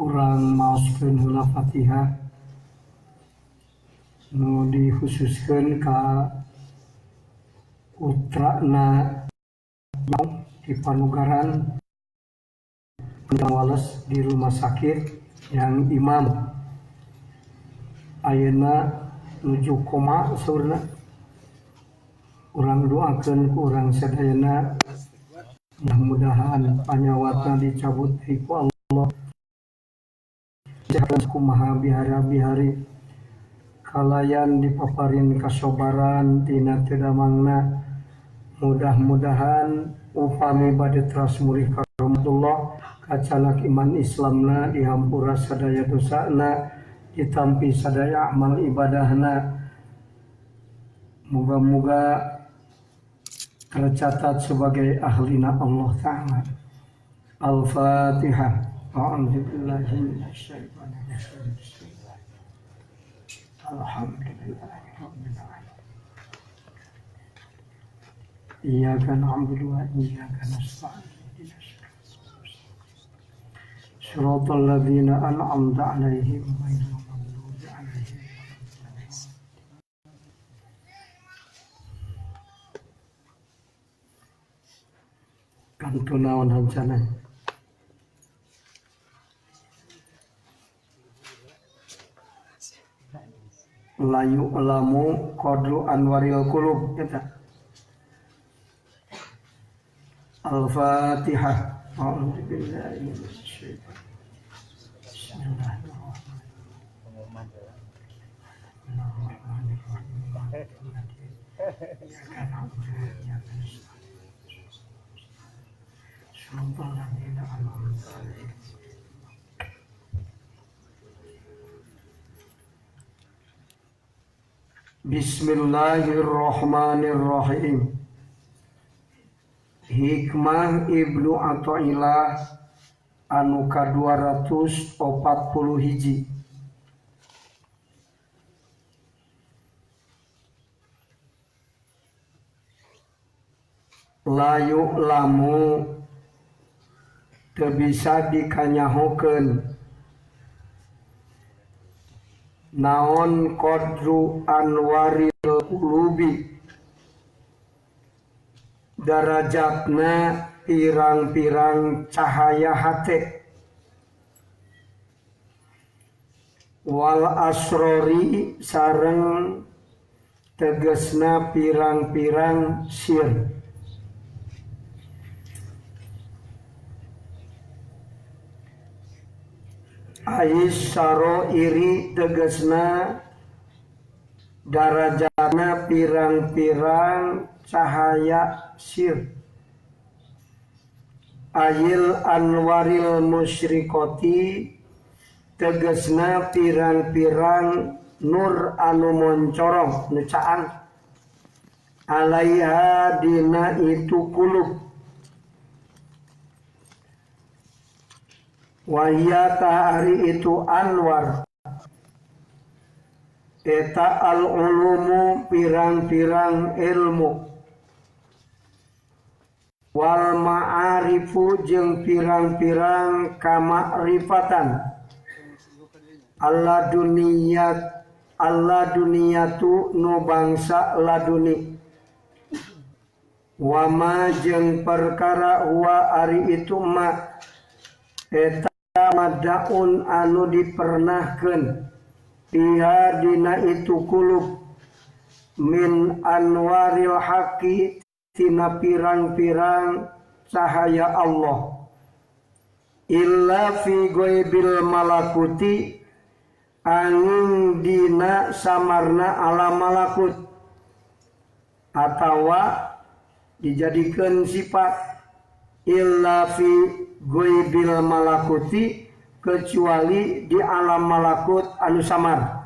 Urang maoskeun heula Fatihah nu dikhususkeun ka putrana di Panugaran Wales di rumah sakit yang imam ayeuna nuju koma saurna. Urang doakeun ku urang sadayana mudah-mudahan panyawatna dicabut deui ku Allah. Kumaha bihari-bihari kalayan dipaparin kasobaran tina teu damangna, mudah-mudahan upami bade teras mulih ka rahmatullah kacanak iman Islamna dihampura sadaya dosana, ditampi sadaya amal ibadahna, moga-moga tercatat sebagai ahlina Allah Ta'ala. Al-Fatihah. A'udzubillahi minasyaitonir rajim. Alhamdulillahirabbil alamin. Iyyaka na'budu wa iyyaka nasta'in. Shiratal ladzina an'amta 'alaihim ghairil maghdubi 'alaihim waladdallin. Kantu naon hancana? Layu lamu qadru anwaril qulub eta. Al-Fatihah. A'udzu billahi minasyaitonir rajim. Bismillahirrahmanirrahim. Iyyaka na'budu wa iyyaka nasta'in. Shiratal ladzina an'amta 'alaihim. Bismillahirrahmanirrahim. Hikmah Ibnu Athaillah anu ka-240 hiji. Layu lamu teu bisa dikanyahokeun naon qadru anwaril qulubi darajatna pirang-pirang cahaya hate wal asrori sareng tegesna pirang-pirang sir. Ais saro iri tegesna darajatna pirang-pirang cahaya sir. Ayil anwaril musyrikoti tegesna pirang-pirang nur anu moncorong nu caang alaiha dina itu kulub wahia ta'ari itu anwar eta al-ulumu pirang-pirang ilmu wal ma'arifu jeung pirang-pirang kamakrifatan Allah duniyat Allah duniyatu nu bangsa laduni wama jeung perkara huwa ari itu ma eta madaun anu dipernahkeun piha dina itu kulub min anwaril haqi tina pirang-pirang cahaya Allah illa fi ghaibil malakuti angin dina samarna alam malakut atawa dijadikeun sifat illa fi ghaibil malakuti kecuali di alam malakut anu samar.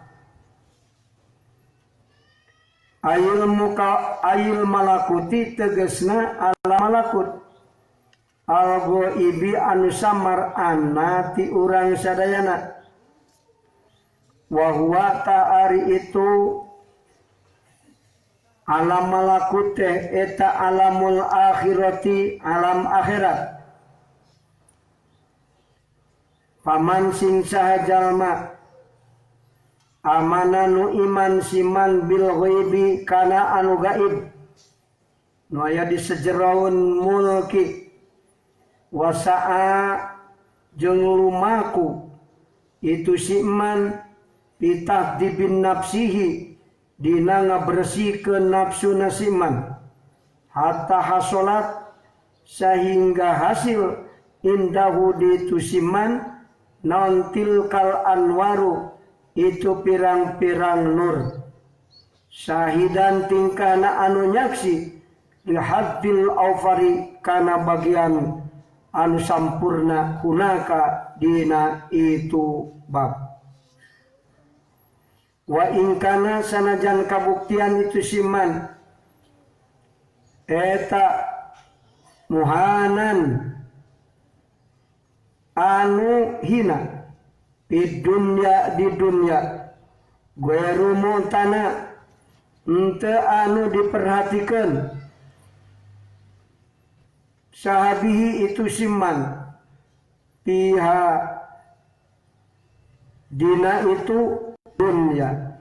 Ayil muka ayil malakuti tegesna alam malakut al ghaibi anu samar anna ti urang sadayana wa huwa ta'ari itu alam malakut teh eta alamul akhirati alam akhirat. Paman sing saha jalma amana nu iman siman bil ghaibi kana anu gaib nu aya di sejeraun mulki wasaa jeung lumaku itu siman bitahdibin nafsihi dina ngabersihkeun nafsuna siman hatta hasolat sehingga hasil indahu di itu siman naon tilkal anwaru itu pirang-pirang nur syahidan tingkahna anu nyaksi lihaddil aufari kana bagian anu sampurna hunaka dina itu bab. Wa ingkana sanajan kabuktian itu siman eta muhanan anu hina di dunya di dunya gueru muntana ente anu diperhatikan sahabihi itu siman pihak dina itu dunya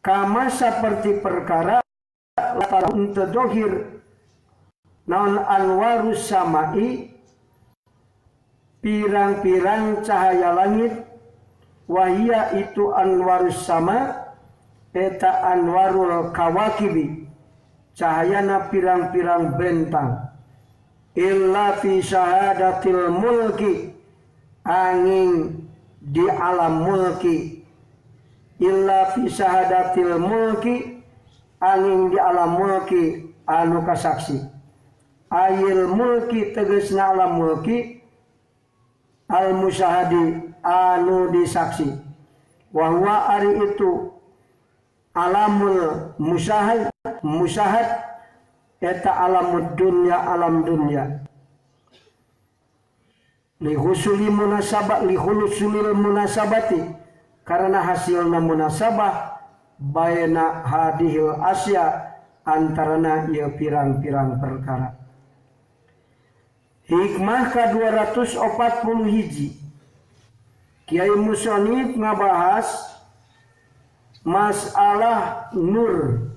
kama seperti perkara ente dohir naon anwarus samai pirang-pirang cahaya langit wahia itu anwarus sama eta anwarul kawakibi cahayana pirang-pirang bentang illa fi syahadatil mulki angin di alam mulki illa fi syahadatil mulki angin di alam mulki anu kasaksi ayil mulki tegesna alam mulki al musyahadi anu disaksi wa huwa ari itu alamul musyahad musyahad eta alamud dunya alam dunya lihusuli munasabah lihulusulil munasabati karena hasilna munasabah baina hadihil asya antarana ieu pirang-pirang perkara. Hikmah ka 240 hiji Kiai Musonif ngabahas masalah nur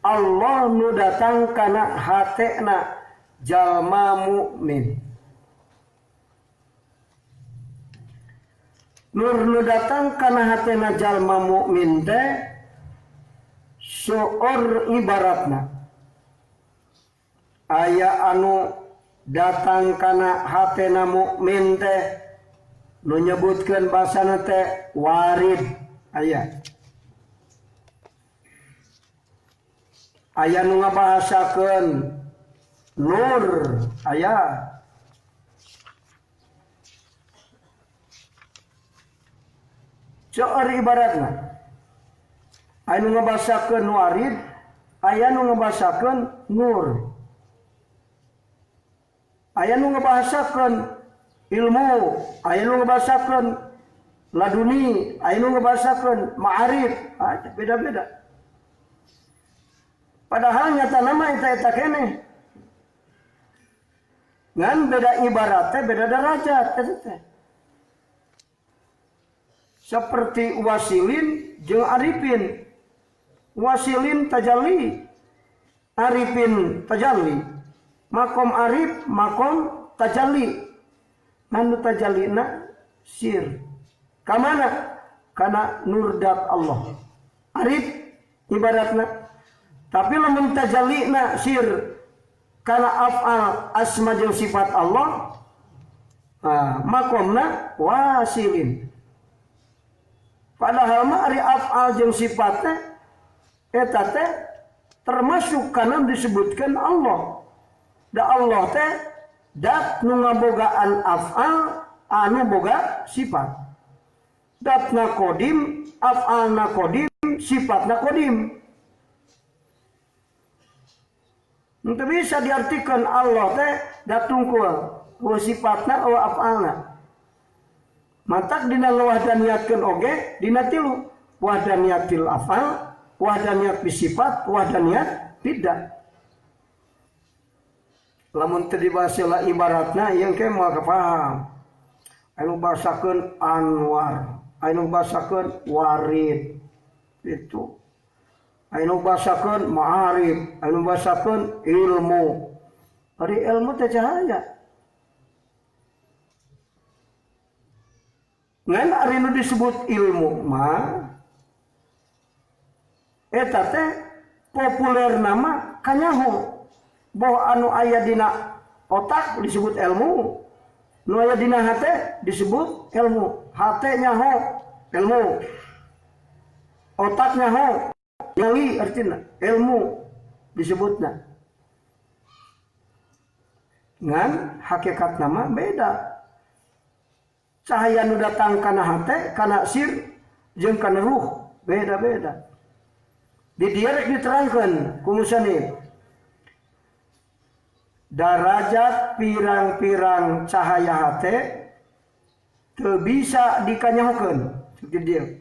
Allah nu datang kana hatena jalma mukmin. Nur nu datang kana hatena jalma mukmin teh soor ibaratna aya anu datang kana hatena mukmin teh nu nyebutkeun basana teh warid aya aya nu ngabahasakeun nur aya seueur ibaratna aya nu ngabahasakeun warid aya nu ngabahasakeun nur aya nu ngabahasakeun ilmu aya nu ngabahasakeun laduni aya nu ngabahasakeun ma'arif beda-beda. Padahal nyata nama eta-eta keneh ngan beda ibaratnya beda derajat eta teh. Seperti wasilin jeung arifin. Wasilin tajalli, arifin tajalli. Makom arif, makom tajalli. Nanu tajallina sir. Kamana? Kana nurdat Allah. Arif ibaratna. Tapi lamun tajallina sir kana af'al asma jeung sifat Allah, makomna wasilin. Padahal mah ari af'al jeung sifatna eta teh termasuk kana disebutkan Allah. Da Allah teh dat nu ngabogaan af'al anu boga sifat. Datna qadim, af'alna qadim, sifatna qadim. Itu bisa diartikan Allah teh dat tungkul wa sifatna wa af'alna. Mantak dina wahdaniatkeun oge dina tilu, wahdaniatil af'al, wahdaniat bisifat, wahdaniat tidak. Lamun teu dibahas lah ibaratna ieu ke moal kapaham. Anu bahasakeun anwar, anu bahasakeun warid itu. Anu bahasakeun ma'arif, anu bahasakeun ilmu. Ari ilmu teh cahaya. Ngan ari nu disebut ilmu mah eta teh populer nama kanyaho. Boh anu aya dina otak disebut ilmu, nu aya dina hate disebut ilmu. Hate nyaho ilmu, otak nyaho nyali artina ilmu disebutna. Ngan hakikat nama beda. Cahaya nu datang kana hate, kana sir jeung kana ruh beda-beda. Di dieu rek diterangkeun ku musanif. Darajat pirang-pirang cahaya hate teu bisa dikanyahokeun. Di dieu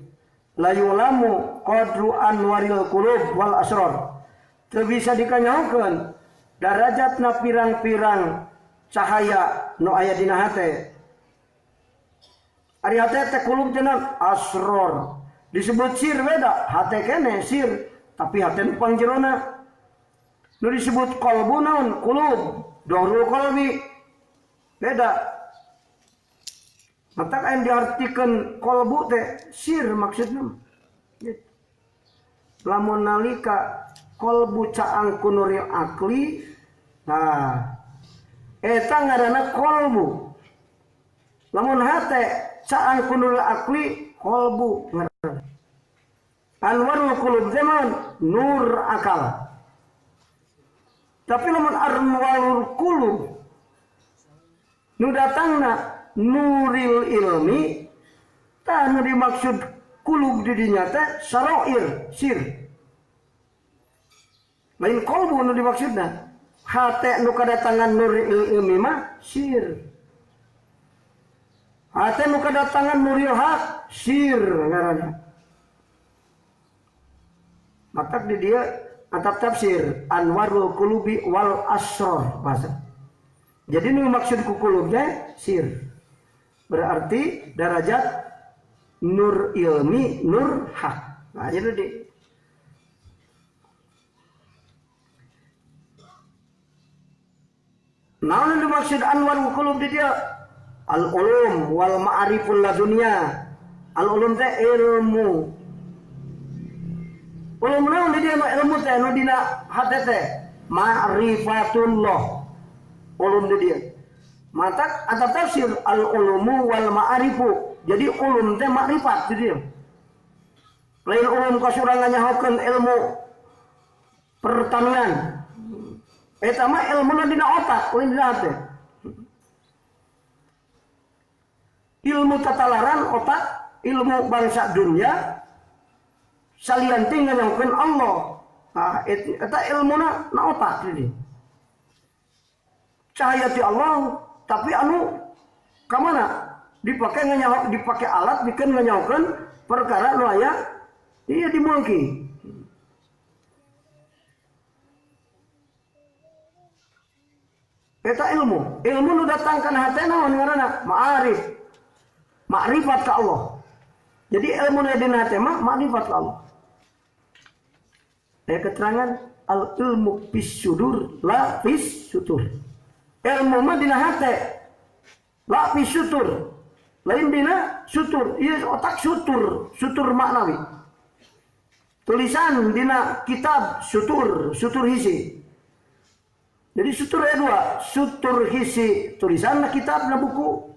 la yulamu qadru anwaril qulub wal asrar. Teu bisa dikanyahokeun darajatna pirang-pirang cahaya nu aya dina hate. Ari hate teh kulub cenah asror. Disebut sir beda, hate kene sir, tapi hate nu pangjerona. Nu disebut qalbu naon? Qulub, dohrul qalbi. Beda. Matak aya diartikeun qalbu teh sir maksudna. Gitu. Lamun nalika qalbu caang ku nuril akli, nah eta ngaranna qalbu. Lamun hate caang ku nuril akli, qalbu ngaranna. Anwarul qulub teh nur akal. Tapi lamun anwarul qulub nu datangna nuril ilmi, tah nu dimaksud qulub di dinya teh sarair sir. Lain qalbu nu dimaksudna. Hate nu kadatangan nuril ilmi mah sir. Hate nu kadatangan nuril hak sir ngaranna. Matak di dia atap tafsir anwarul qulubi wal asrar bahasa. Jadi nu maksud ku qulubnya sir. Berarti darajat nur ilmi, nur hak. Nah, jadi di naon dimaksud anwarul qulub di dia? Al ulum wal ma'ariful ladunya. Al ulum teh ilmu. Ulum naon di dia ilmu teh nu dina hate teh ma'rifatullah. Ulum di dia. Matak atau tafsir al ulumu wal ma'arifu. Jadi ulum teh makrifat di dia. Lain ulum kasurangan nyahokeun ilmu pertanian. Eta mah ilmuna dina otak, lain dina hate. Ilmu tatalaran otak, ilmu bangsa dunia salian ti nganyahokeun Allah. Nah, eta ilmuna na otak di. Cahaya ti Allah, tapi anu ka mana? Dipake nganyaho, dipake alat bikin nganyahokeun perkara nu aya ieu dimulki. Eta ilmu, ilmu nu datang kana hate naon ngaranna? Ma'arif. Makrifat ka Allah. Jadi ilmu nu dina hate mah makrifat ka Allah. Aya keterangan al ilmu fis sudur la fis sutur. Ilmu mah dina hate la fis sutur. Lain dina sutur, ieu otak sutur, sutur maknawi. Tulisan dina kitab sutur, sutur hisi. Jadi sutur ada dua, sutur hisi tulisan na kitab na buku,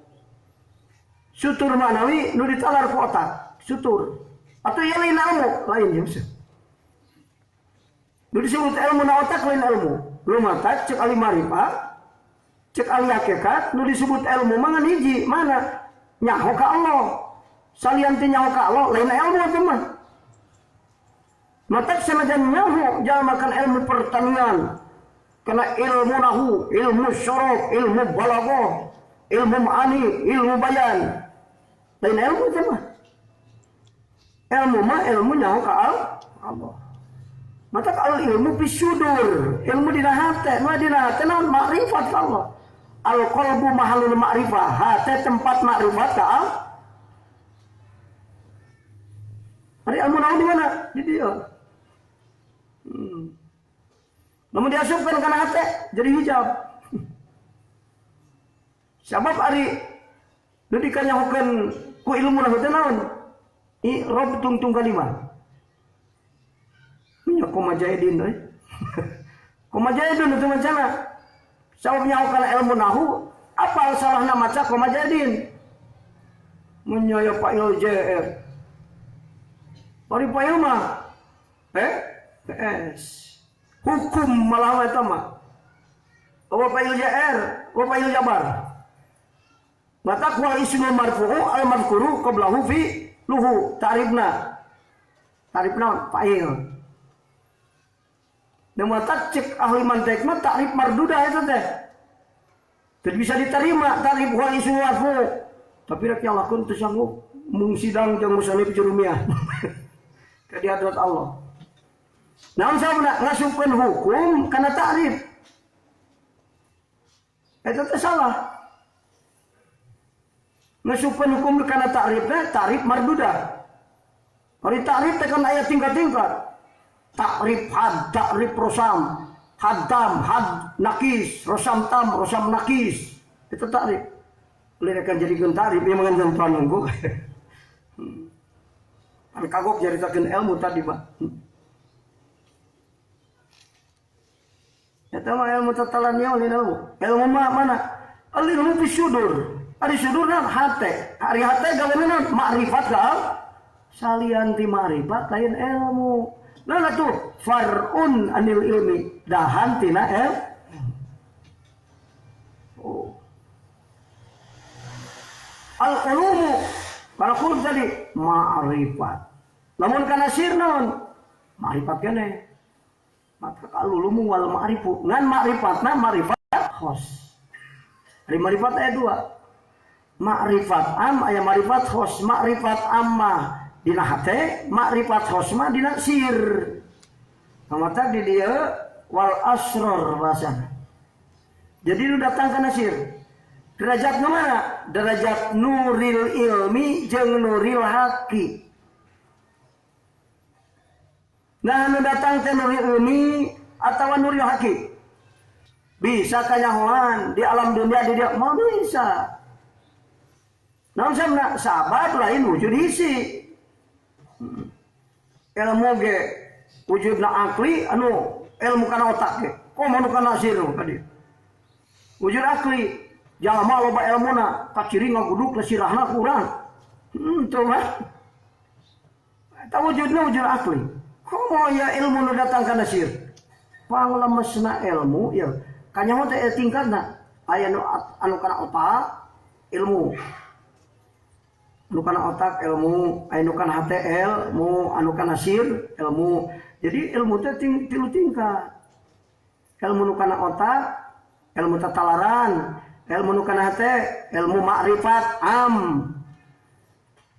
sutur maknawi nu ditalar ku otak, sutur. Atau yang lain ilmu, lain ya bisa. Nu disebut ilmu na otak lain ilmu. Lu mata cek ahli marifat, cek ahli hakikat, nu disebut ilmu mah ngan hiji, mana? Nyaho ka Allah. Salian ti nyaho ka Allah lain ilmu atuh mah. Matak sanajan nyaho jalma kan ilmu pertanian, karena ilmu nahu, ilmu syaraf, ilmu balaghah, ilmu ma'ani, ilmu bayan. Lain ilmu itu mah. Ilmu mah ilmu nyaho ka Allah. Matak al ilmu fis sudur, ilmu dina hate, nu dina hate naon makrifat ka Allah. Al qalbu mahalul ma'rifah, hate tempat ma'rifat ka Allah. Ari ilmu naon di mana? Di dia. Namun diasupkan kana hate jadi hijab. Sabab ari nu dikanyahokeun ku ilmu nahu teh naon? I'rab tungtung kalimah. Nya koma jaidin euy. Koma jaidin itu macana. Sabab nyaho kana ilmu nahu, apal salahna maca koma jaidin. Mun nya fa'il JR. Ari fa'il mah PS. Hukum malah eta mah. Wa fa'il JR, wa fa'il jabar. Mata wal ismul marfu'u al madhkuru qablahu fi luhu ta'rifna. Ta'rifna fa'il. Dan mata cek ahli mantek mah ta'rif mardudah eta teh. Teu bisa diterima ta'rif wal ismul marfu'. Tapi rek nyalakeun teu sanggup mung sidang jeung musannif Jurumiyah. Ka di hadrat Allah. Naon sababna ngasupkeun hukum kana ta'rif. Eta teh salah. Ngasupkeun hukum kana ta'rifna ta'rif mardudah. Ari ta'rif teh kan aya tingkat-tingkat. Ta'rif had, ta'rif rosam, haddam, had nakis, rosam tam, rosam nakis. Itu ta'rif. Boleh akan jadikeun ta'rif ieu mah ngan tuan nunggu. Kan kagok nyaritakeun ilmu tadi, Pak. Eta mah ilmu tatalan ilmu. Ilmu mah mana? Al ilmu fi sudur. Ari sudurna hate. Ari hate gaweuna makrifat ka salian ti makrifat lain ilmu. Nah tuh farun anil ilmi dahan tina el. Oh. Al ulumu kalau kulub tadi ma'rifat. Namun kana sir naon? Ma'rifat kene. Maka al ulumu wal ma'rifu ngan ma'rifatna ma'rifat khos. Ari ma'rifat aya dua. Ma'rifat am aya ma'rifat khos. Ma'rifat amma dina hate, makrifat khosma dina sir. Mata di dia wal asror bahasana. Jadi lu datang kana sir. Derajat nu mana? Derajat nuril ilmi jeung nuril haqi. Nah nu datang teh nuril ilmi atawa nuril haqi. Bisa kanyahoan di alam dunia di dia mau bisa. Naon sabna? Sabab lain wujud hisi. Ilmu ge wujudna akli anu ilmu kana otak ge komo nu kana sirru tadi wujud akli jalma loba ilmuna kaciri ngaguduk sirahna kurang teu mah eta wujudna wujud akli komo ya ilmu nu datang kana sir panglemesna ilmu ya kanyaho teh tingkatna aya nu anu kana otak ilmu anu kana otak ilmu, anu kana hate ilmu, anu kana sir ilmu. Jadi ilmu teh tilu tingkat. Ilmu nu kana otak, ilmu tatalaran, ilmu nu kana hate, ilmu makrifat am.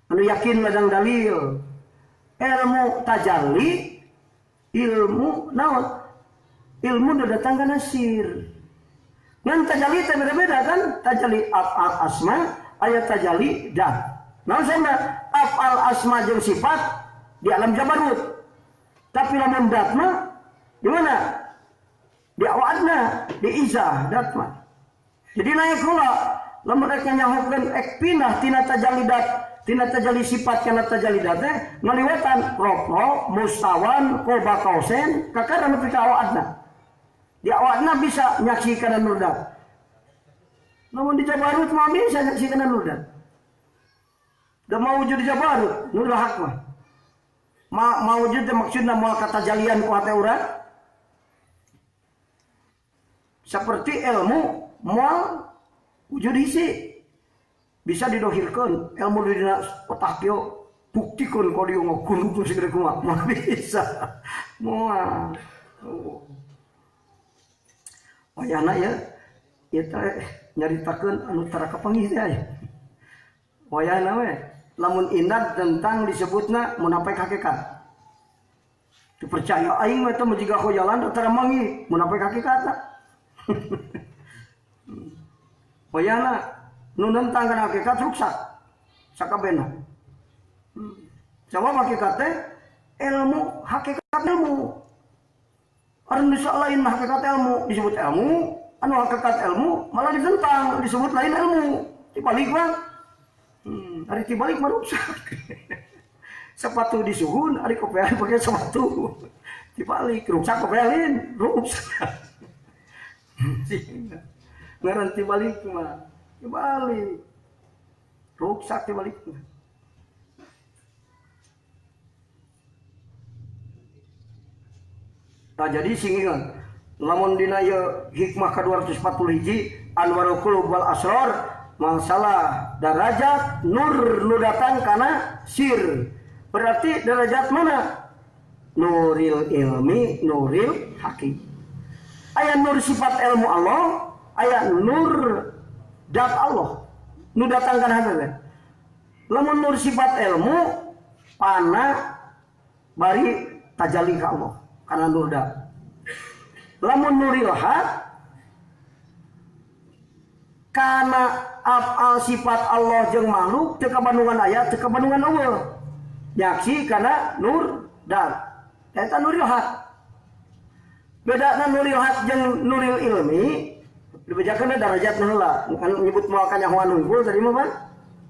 Anu yakin ladang dalil. Ilmu tajalli, ilmu naon? Ilmu nu datang kana sir. Ngan tajalli teh beda-beda kan? Tajalli af'al asma, aya tajalli dat. Nah, sama af'al asma jeung sifat di alam jabarut. Tapi lamun datma di mana? Di awadna, di izah datma. Jadi naik kula lamun rek nyahokeun ek pindah tina tajalli dat, tina tajalli sifat kana tajalli dat teh ngaliwatan rokro, mustawan, qoba kausen, kakara nepi ka awadna. Di awadna bisa nyaksikeun nur dat. Lamun di jabarut mah bisa nyaksikeun nur dat. Da mau wujud di jabarut, nur hak mah. Ma wujud teh maksudna moal katajalian ku hate urang. Seperti ilmu moal wujud hisi. Bisa didohirkeun ilmu di dina otak ieu buktikeun ka dieu ngagunduk segede kumaha. Moal bisa. Moal. Wayahna ya ieu teh nyaritakeun anu tara kapanggih teh aya. Wayahna we lamun inat tentang disebutna munafik hakikat. Dipercaya aing mah teh jiga hojalan tara mangi munafik hakikatna. Wayahna nu nentang kana hakikat ruksak sakabehna. Sabab hakikat teh ilmu, hakikat ilmu. Orang bisa lain hakikat ilmu disebut ilmu, anu hakikat ilmu malah ditentang disebut lain ilmu. Dibalik mah. Ari dibalik mah rusak. Sepatu disuhun, ari kopean pakai sepatu. Dibalik rusak kopean, rusak. Ngaran dibalik mah. Dibalik. Rusak dibalik mah. Nah, jadi singingan lamun dina ieu hikmah ka 240 hiji anwarul qulub wal asrar masalah darajat nur nu datang kana sir. Berarti derajat mana? Nuril ilmi, nuril hakim. Aya nur sifat ilmu Allah, aya nur dat Allah. Nu datang kana hate. Lamun nur sifat ilmu pana bari tajalli ka Allah kana nur dat. Lamun nuril hak kana afal sifat Allah jeung makhluk teu kabandungan aya teu kabandungan eueuh. Nyaksi kana nur dat. Eta nuril hak. Bedana nuril hak jeung nuril ilmi dibejakeun darajatna heula. Kan nyebut moal kanyahoan unggul tadi mah Pak.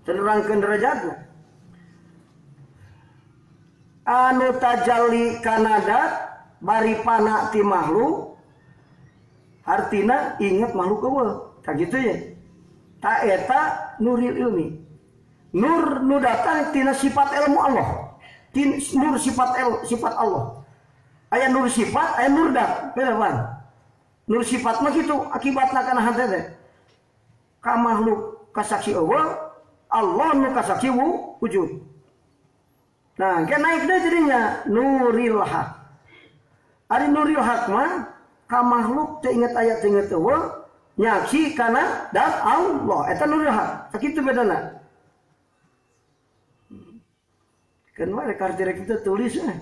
Terangkeun derajatna. Anu tajalli kana dat bari pana ti makhluk artina inget makhluk eueuh. Tah kitu ye. Ta eta nuril ilmi. Nur nu datang tina sifat ilmu Allah. Tin nur sifat sifat Allah. Aya nur sifat, aya nur dat. Beda bang. Nur sifat mah kitu akibatna kana hate teh. Ka makhluk kasaksi eueuh, Allah nu kasaksi wujud. Nah, ke naik deh jadinya nuril haq. Ari nuril haq mah ka makhluk teu inget aya teu inget eueuh, nyaksi kana dat Allah. Eta nuril haq. Sakitu bedana. Kan mah rek direk itu tulis eh.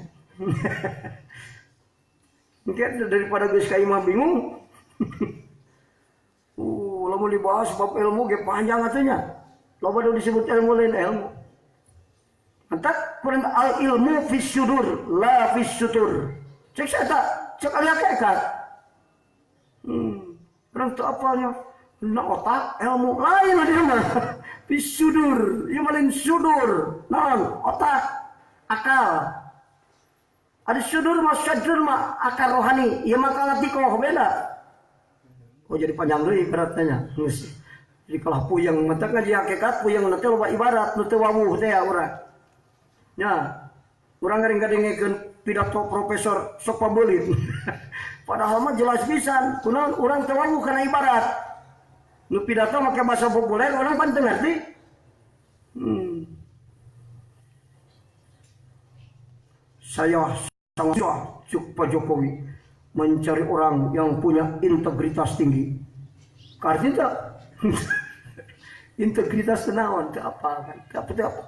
Mungkin daripada geus ka imah bingung. Lamun dibahas bab ilmu ge panjang atunya. Loba nu disebut ilmu lain ilmu. Entak kurang al ilmu fis sudur la fis sutur. Cek saya tak, cek ahli hakikat. Orang tu apalnya? Nah otak ilmu lain lah dia mah. Fis sudur, ieu mah lain sudur. Naon? Otak, akal. Ada sudur mah sadur mah akal rohani, ieu mah kalatikoh beda. Oh jadi panjang deui beratnya. Jadi kalau puyeng mentak ngaji hakikat puyeng nanti loba ibarat nu teu wawuh teh urang. Ya, urang ngaring-ngadengekeun pidato profesor sok pabeulit. Padahal mah jelas pisan, kunaon urang teu wawuh kana ibarat. Nu pidato make bahasa populer urang pan teu ngarti. Saya sangat cuk Pak Jokowi mencari orang yang punya integritas tinggi. Karena tak integritas naon teu apa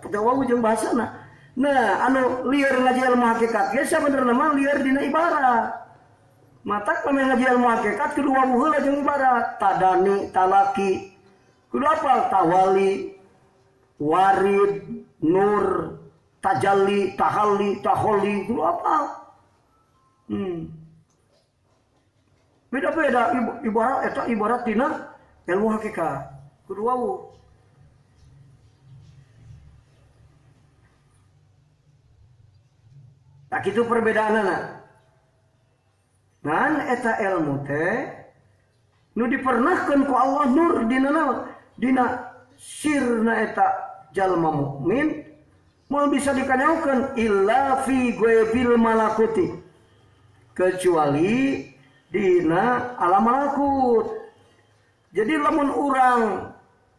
teu wawuh jeung bahasana. Nah, anu lieur ngaji ilmu hakikat ge sabenerna mah lieur dina ibarat. Matak pameh ngaji ilmu hakikat kudu wawuh heula jeung ibarat, tadani, talaki. Kudu apal tawali, warid, nur, tajalli, tahalli, taholi, kudu apal. Beda-beda ibarat eta ibarat dina ilmu hakikat. Kudu wawuh. Tak itu perbedaanana. Ngan eta ilmu teh nu dipernahkeun ku Allah nur dina naon? Dina sirna eta jalma mukmin moal bisa dikanyaokeun illa fi ghaibil malakuti. Kecuali dina alam malakut. Jadi lamun urang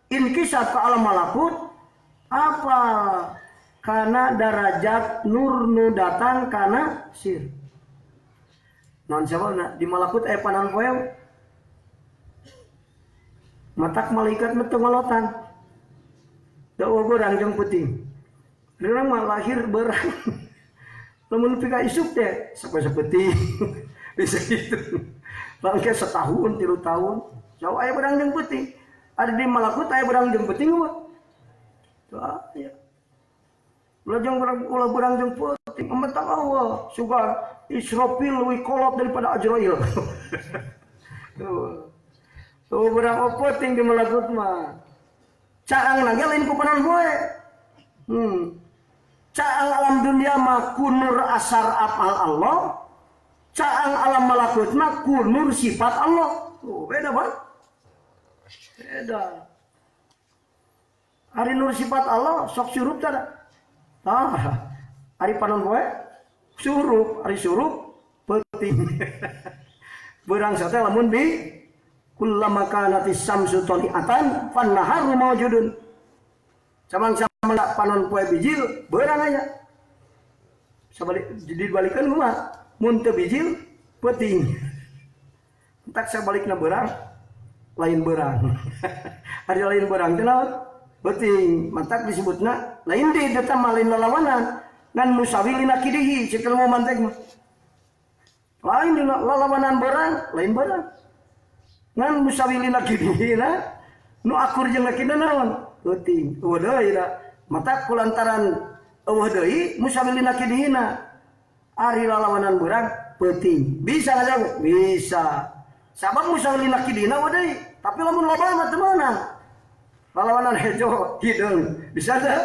inkisaf ke alam malakut apa? Karena darajat nur nu datang karena sir. Non sababna di malakut aya panan poe matak malaikat mah teu ngolotan. Da beurang jeung peuting. Urang mah lahir beurang. Lamun nepi ka isuk teh sampai sapeuting. Bisa gitu. Bangke setahun, 3 tahun, jauh aya beurang jeung peuting. Ari di malakut aya beurang jeung peuting mah. Teu aya. Ulah jeung beurang, ulah beurang jeung peuting, mentang Allah sugan Israfil leuwih kolot daripada Azrail. Tuh. Tuh beurang peuting di malakut mah. Caang lagi lain ku panon poe. Caang alam dunia mah kunur asar afal Allah. Caang alam malakut mah kunur sifat Allah. Tuh, beda bang. Beda. Ari nur sifat Allah sok surup tada. Ah, ari panon poe surup, ari surup peuting. Beurang sate lamun bi kullama kanatis samsu tali'atan fan naharu mawjudun. Samang-samang panon poe bijil beurang aya. Sabalik dibalikeun kumaha? Mun teu bijil peuting. Entak sabalikna beurang lain beurang. Ari lain beurang teh naon? Peuting. Mantak disebutna lain deui eta mah lain lalawanan. Ngan musawi lina kidihi cek ilmu mantek mah. Lain dina lalawanan beurang, lain beurang. Ngan musawi lina kidihi na nu akur jeung lakina naon? Peuting. Eueuh deui da. Mata kulantaran eueuh deui musawi lina kidihina. Ari lalawanan beurang peuting. Bisa ngajawab? Bisa. Sabab musawi lina kidihina eueuh deui. Tapi lamun loba mah teu meunang. Lalawanan hejo hideung. Bisa teu?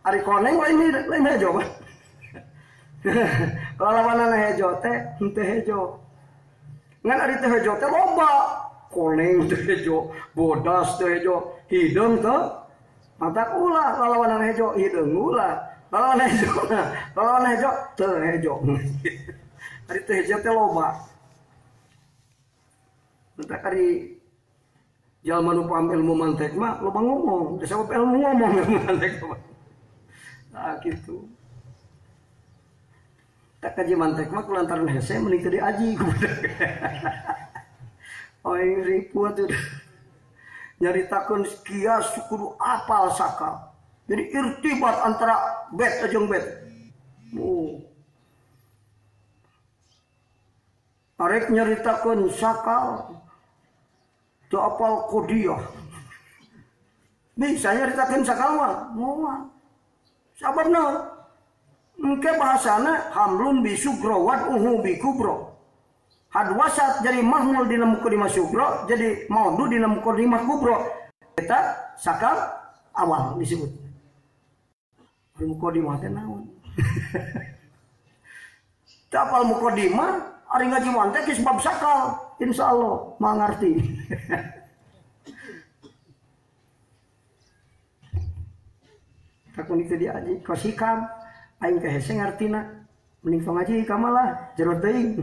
Ari koneng lain lain hejo mah. Lalawanan hejo teh henteu hejo. Ngan ari teu hejo teh loba. Koneng teu hejo, bodas teu hejo, hideung teu. Matak ulah lalawanan hejo, hideung ulah. Lalawanan hejo, lalawanan hejo teu hejo. Ari teu hejo teh loba. Matak ari jalma nu paham ilmu mantek mah loba ngomong, da sabab ilmu ngomong ilmu mantek mah. Nah gitu. Tak kaji mantek mah kulantaran hese mending teu diaji ku budak. Oh ripuh atuh. Nyaritakeun kias kudu apal sakal. Jadi irtibat antara bet jeung bet. Oh. Arek nyaritakeun sakal teu apal kodiah. Bisa nyaritakeun sakal mah moal. Sababna engke bahasana hamlun bi sugro wad uhu bi kubro. Hadwasat jadi mahmul dina mukadimah sugro jadi maudu dina mukadimah kubro. Eta sakal awal disebut. Mukadimah teh naon? Teu apal mukadimah ari ngaji mantek geus bab sakal insyaallah mangarti. Takun itu diaji kos hikam aing teh hese ngartina mending tong ngaji hikam lah jero teuing.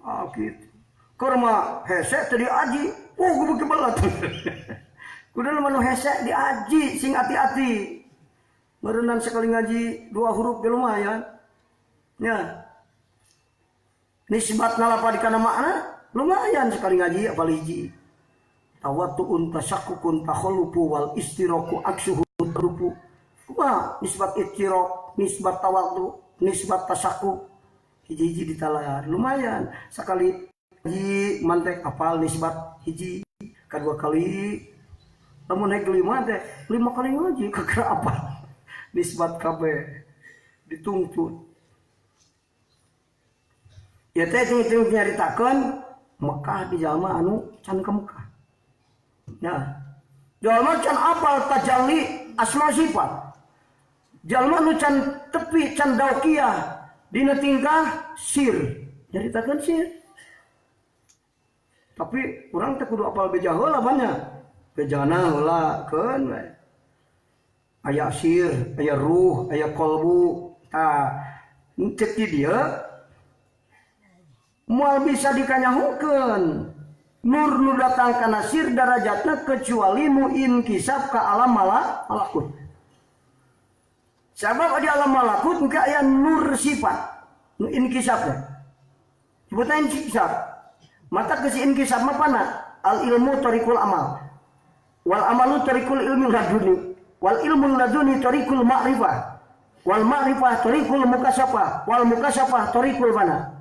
Ah kitu. Keur mah hese teu diaji, oh gebeg kebelet. Kudu mah nu hese diaji sing ati-ati. Meureunan sekali ngaji dua huruf ge lumayan. Nya. Nisbat nalapa di kana makna lumayan sekali ngaji apal hiji. Tawattu'un tasakkukun takhallufu wal istiraku aksuhu rupu. Kumaha nisbat ittiraq, nisbat tawattu, nisbat tasakkuk. Hiji-hiji ditalar lumayan sekali hiji mantek apal nisbat hiji kedua kali lamun naik lima teh lima kali ngaji kakara apal nisbat kabeh dituntut ya teh tungtung nyaritakeun Mekah di jalma anu can ke Mekah ya jalma can apal tajalli asma sifat jalma nu can tepi can daukiah dina tingkah sir nyaritakeun sir tapi urang teh kudu apal beja heula banyak bejana heula keun we aya sir aya ruh aya qalbu tah cek di dieu moal bisa dikanyahukeun nur nu datang kana sir darajatna kecuali nu inkisab ka alam malakut. Sabab di alam malakut engke aya nur sifat nu inkisabna. Sebutna inkisab. Mata geus inkisab mah pana al ilmu tariqul amal. Wal amalu tariqul ilmi laduni. Wal ilmu laduni tariqul ma'rifah. Wal ma'rifah tariqul mukasafah. Wal mukasafah tariqul fana.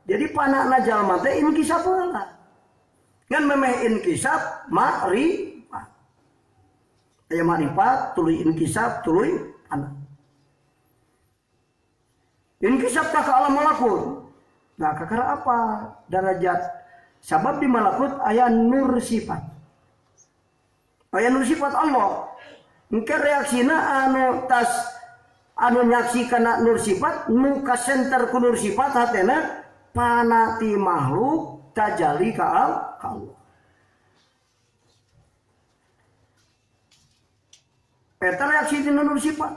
Jadi panakna jalma teh inkisab heula. Ngan memeh inkisaf ma'rifat. Aya ma'rifat tuluy inkisaf tuluy fana. Inkisaf ka alam malakut. Nah, kakara apa darajat? Sabab di malakut aya nur sifat. Aya nur sifat Allah. Engke reaksina anu tas anu nyaksikan nur sifat nu kasenter ku nur sifat hatena panati makhluk tajali ka Allah. Eta reaksi dina nur sifat.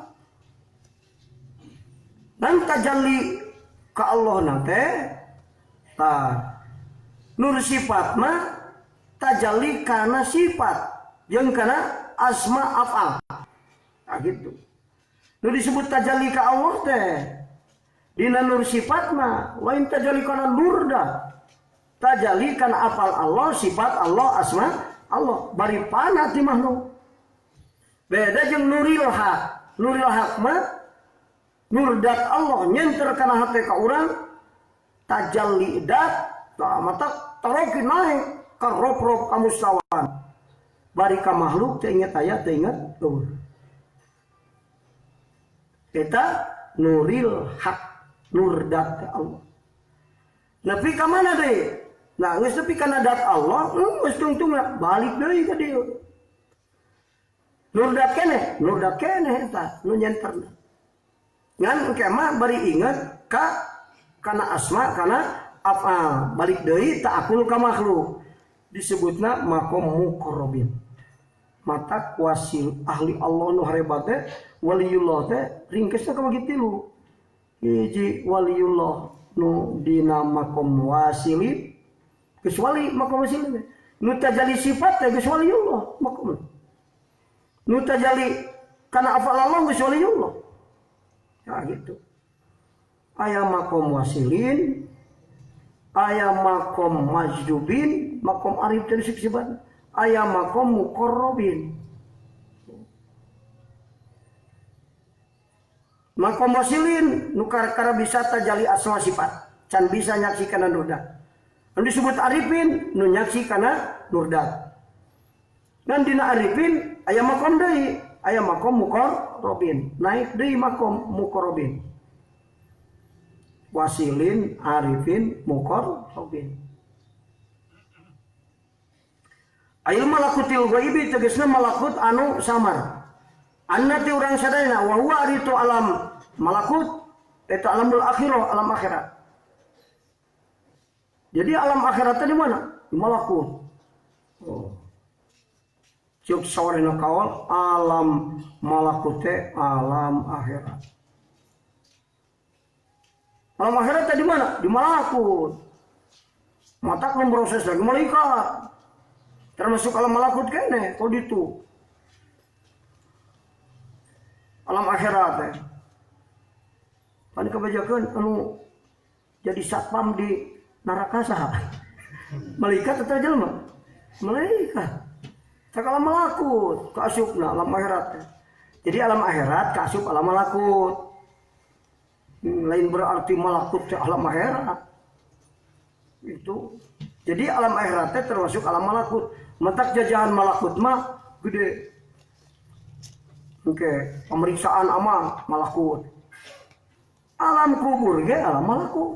Dan tajalli ka Allah na teh tah nur sifat mah tajalli kana sifat jeung kana asma af'al. Nah, gitu. Nu disebut tajalli ka Allah teh dina nur sifat mah lain tajalli kana nur dah. Tajalli kana afal Allah, sifat Allah, asma Allah bari pana ti makhluk. Beda jeung nuril haq. Nuril haq mah nur dat Allah nyenter kana hate ka urang tajalli dat tah mata taroki naik ka rob-rob ka mustawan. Bari ka makhluk teu inget aya teu inget eueuh. Eta nuril haq, nur dat Allah. Nepi ka mana deui? Nah, geus nepi kana dat Allah, geus tungtungna balik deui ka dieu. Nur dat keneh, nur dat keneh eta nu nyenterna. Ngan engke mah bari inget ka kana asma kana af'al, balik deui ta'akul ka makhluk. Disebutna maqam muqarrabin. Mata wasil ahli Allah nu harebat teh waliyullah teh ringkesna kabagi tilu. Hiji waliyullah nu dina maqam wasilin geus wali maqam wasilin. Nu tajali sifat teh geus waliyullah maqam. Nu tajali kana afal Allah geus waliyullah. Ya gitu. Aya maqam wasilin, aya maqam majdubin, maqam arif teh sifat. Aya maqam muqarrabin. Maqam wasilin nu kara bisa tajali asma sifat, can bisa nyaksikan nurdat. Anu disebut arifin nu nyaksikan nurdat. Dan dina arifin aya maqam deui, aya maqam muqarrabin, naik deui maqam muqarrabin. Wasilin, arifin, muqarrabin. Ail malakutil ghaibi tegasna malakut anu samar. Anna ti urang sadayana wa huwa ari tu alam malakut eta alamul akhirah, alam akhirat. Jadi alam akhirat di mana? Di malakut. Oh. Cuk sawarena kaol alam malakut teh alam akhirat. Alam akhirat di mana? Di malakut. Matak memproses lagi malaikat. Termasuk alam malakut kene kalau ditu. Alam akhirat teh. Pan kebajakeun anu jadi satpam di neraka saha? Malaikat atau jelema? Malaikat. Tak alam malakut kaasupna alam akhirat teh. Jadi alam akhirat kaasup alam malakut. Lain berarti malakut teh alam akhirat. Itu. Jadi alam akhirat teh termasuk alam malakut. Mentak jajahan malakut mah gede. Oke, pemeriksaan amal malakut. Alam kubur ge alam malakut.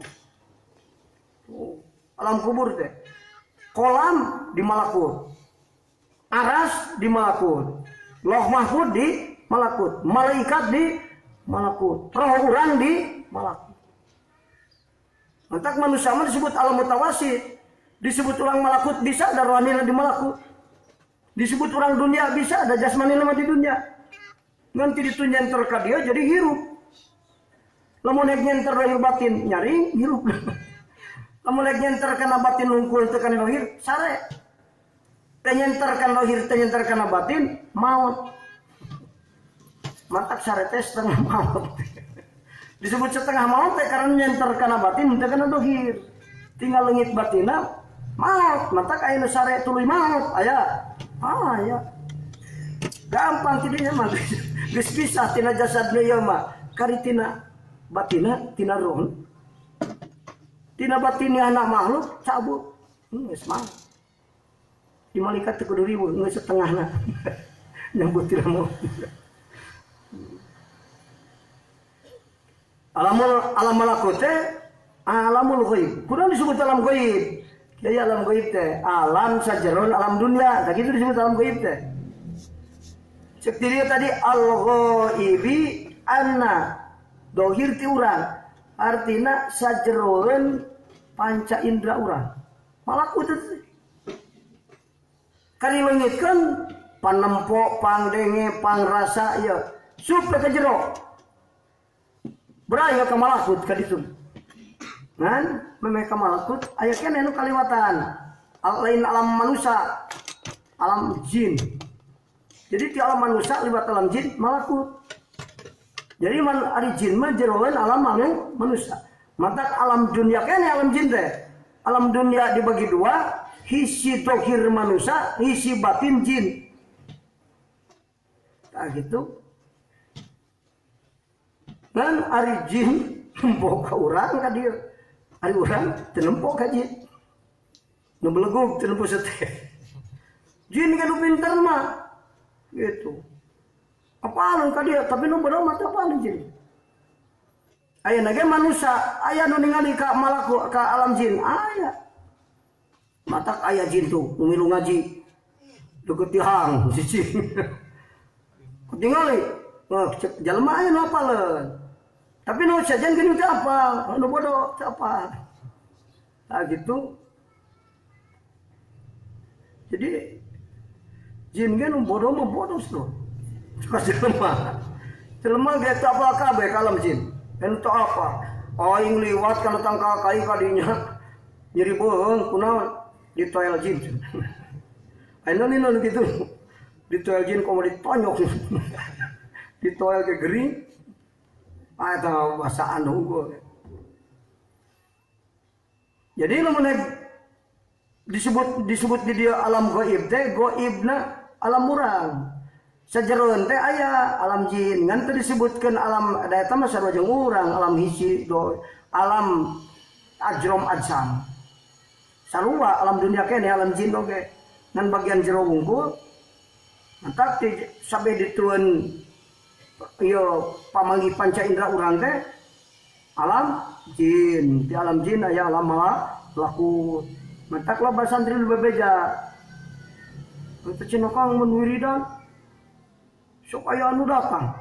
Oh, alam kubur teh. Kolam di malakut. Aras di malakut. Lauh mahfud di malakut. Malaikat di malakut. Roh urang di malakut. Mentak manusia mah disebut alam mutawasit. Disebut orang malakut bisa ada rohani di malakut. Disebut orang dunia bisa ada jasmani mah di dunia. Nanti ditunjan ka dia jadi hirup. Lamun rek nyenter lahir batin nyaring hirup. Lamun rek nyenter kana batin hungkul teu kana lahir sare. Teu nyenter kana lahir teu nyenter kana batin maut. Matak sare teh setengah maut. Disebut setengah maut teh karena nyenter kana batin teu kana lahir. Tinggal leungit batinna maut. Matak aya nu sare tuluy maut aya. Ah aya. Gampang tidinya mah. Geus pisah tina jasadna ieu mah. Kari tina batina tina roh. Tina batinnya anak makhluk cabut. Geus maut. Di malaikat teu kudu riweuh geus setengahna. Nyambut tidak mau. Alam malakut teh alamul ghaib. Kunaon disebut alam ghaib? Jadi alam ghaib teh alam sajeron alam dunia. Tah kitu disebut alam ghaib teh. Cek diri tadi al-ghaibi anna dohir ti urang. Artina sajeroen panca indra urang. Malakut teh. Karileungitkeun panempo, pangdenge, pangrasa ieu sup ka jero. Beraya ka malakut ka ditu. Ngan memeh ka malakut aya keneh nu kaliwatan. Lain alam manusia, alam jin. Jadi di alam manusia liwat alam jin malakut. Jadi man ari jin mah jeroan alam manusia. Matak alam dunia keneh alam jin teh. Alam dunia dibagi dua, hisi dohir manusia, hisi batin jin. Nah gitu. Dan ari jin nempo ka urang ka dieu. Ari urang teu nempo ka jin. Nu belegug teu nempo seteh. Jin kan nu pinter mah. Gitu. Apalun ka dieu tapi nu bodoh mah teu apalun jin. Aya ge manusia, aya nu ningali ka malaku ka alam jin, aya. Matak aya jin tuh nu milu ngaji. Deukeut tihang si jin. Tingali, wah cek jelema aya nu apaleun. Tapi nu sajen geuning teu apal, nu bodoh teu apal. Nah gitu. Jadi jin ge nu bodoh mah bodoh tuh. Suka jelema. Jelema ge teu apal kabeh ka alam jin. Ente apa? Aing liwat kana tangkal kai kadinya. Nyeri beuheung kunaon ditoel jin. Ayeuna nina nu kitu. Ditoel jin komo ditonyok. Ditoel ke gering. Ah eta basaan unggul. Jadi lamun disebut di dia alam gaib teh gaibna alam urang. Sajeroan teh aya alam jin ngan teu disebutkeun alam da eta mah sarua jeung urang alam hisi do alam ajrom ajsam. Sarua alam dunia keneh alam jin oge ngan bagian jero wungkul. Mantak di sampai ditueun ieu pamanggih panca indera urang teh alam jin. Di alam jin aya alam malakut. Mantak loba santri nu bebeja. Teu cenah kang mun wiridan sok aya anu datang.